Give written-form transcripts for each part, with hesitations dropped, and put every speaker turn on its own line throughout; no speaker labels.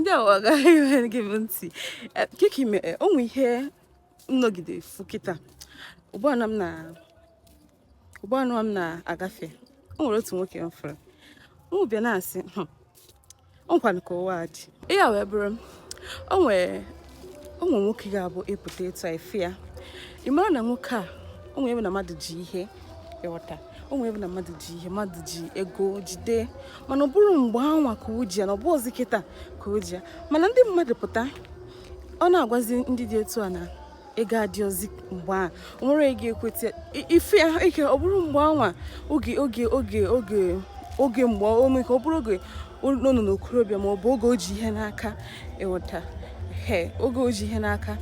Ndị a agaghị gị m ntị. Kiki mere o nwe ihe m nọgide fụ kịta ugbu a na m na ugbu a na m na-agafe. O nwere otu nwoke m fụrụ, m bịa na-asị, o nkwanụ ka ụwa a dị." Ihe a wee bụrụ, o nwere nwoke ga-abụ ịpụta etu a efe ya, ị mara na nwoke a, o nwere ebe na mmadụ ji ihe, ịghọta? O nwere ebe na mmadụ ji ihe, mmadụ ji ego jide, mana ọ bụrụ mgbe anwa ka o ji ya, na ọ bụ ozi kịta ka o ji ya. Mana ndị mmadụ pụta, ọ na-agwazi ndị dị etu a na ego adị ozi mgbe a, o nwere ego ekweta ife ya ike. Ọ bụrụ mgbe anwa, oge mgbe o mee ka ọ bụrụ oge ọ nọ n'okorobịa, ma ọ bụ oge o ji ihe n'aka, ịghọta? He, oge o ji ihe n'aka,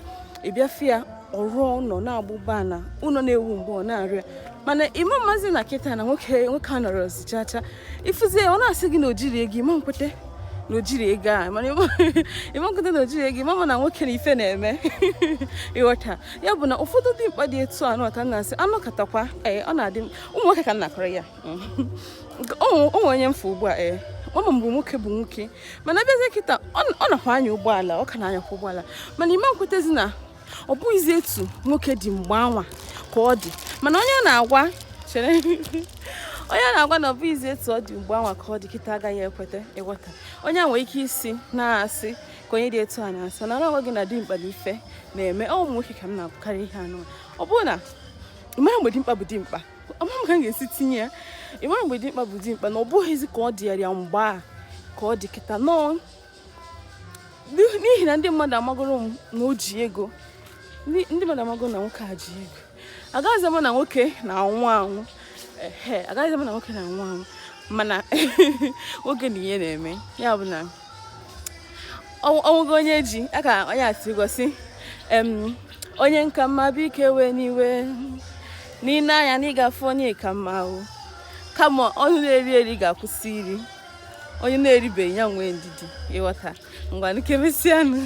ị bịa fụ ya, ọ rụọ ụlọ na-agba ụgbọala, ụlọ na-ewu mgbe ọ na-arịa. Mana ịma mmazi na kịta na nwoke a nọrọ chacha, ịfụzie ya, ọ na-asị gị na o jiri ego, ịma nkwete na o jiri ego a. Mana ịma nkwete na o jiri ego, ịma ma na nwoke na ife na-eme, ịghọta? Ya bụ na ụfọdụ dị mkpa dị etu anụ ka m na-asị anọkatakwa. Ee, ọ na-adị ụmụ nwoke ka m na-akọrọ ya. O nwere onye mfe ugbu a. Ee, ọ ma mgbe nwoke bụ nwoke, mana abịazie kịta, ọ nakwa anya ụgbọala, ọ ka na-anyakwa ụgbọala, mana ịma nkwetezi na ọ bụghịzi etu nwoke dị mgbe anwa ka ọ dị. Mana onye a na-agwa, chere, onye a na-agwa na ọ bụghịzi etu ọ dị mgbe anwa ka ọ dị kịta agaghị ekweta, ịghọta? Onye a nwere ike isi na-asị ka onye dị etu a na-asị na agwa gị na dimkpa na ife na-eme. Ọ ụmụ nwoke ka m na-abụkarị ihe anụ. Ọ bụrụ na ị mara mgbe dimkpa bụ dimkpa, ama m ka m ga-esi tinye ya, ị mara mgbe dimkpa bụ dimkpa, na ọ bụghịzi ka ọ dịara ya mgbe a ka ọ dị kịta nọọ, n'ihi na ndị mmadụ amagoro m na o ji ego. Ndị mmadụ amagoro na nwoke a ji ego. Agaghịzi ama na nwoke na-anwụ anwụ. Ehe, agaghịzi ama na nwoke na-anwụ anwụ, mana nwoke na ihe na-eme. Ya bụ na ọnwụgo onye ji aka onye asị gosi onye nka mma, biko ewe n'iwe n'ile anya na ịgafe onye ka mma o, kama onye na-eri eri ga-akwụsị iri, onye na-eribeghị ya nwee ndidi, ịghọta? Ngwa, nkemesianụ.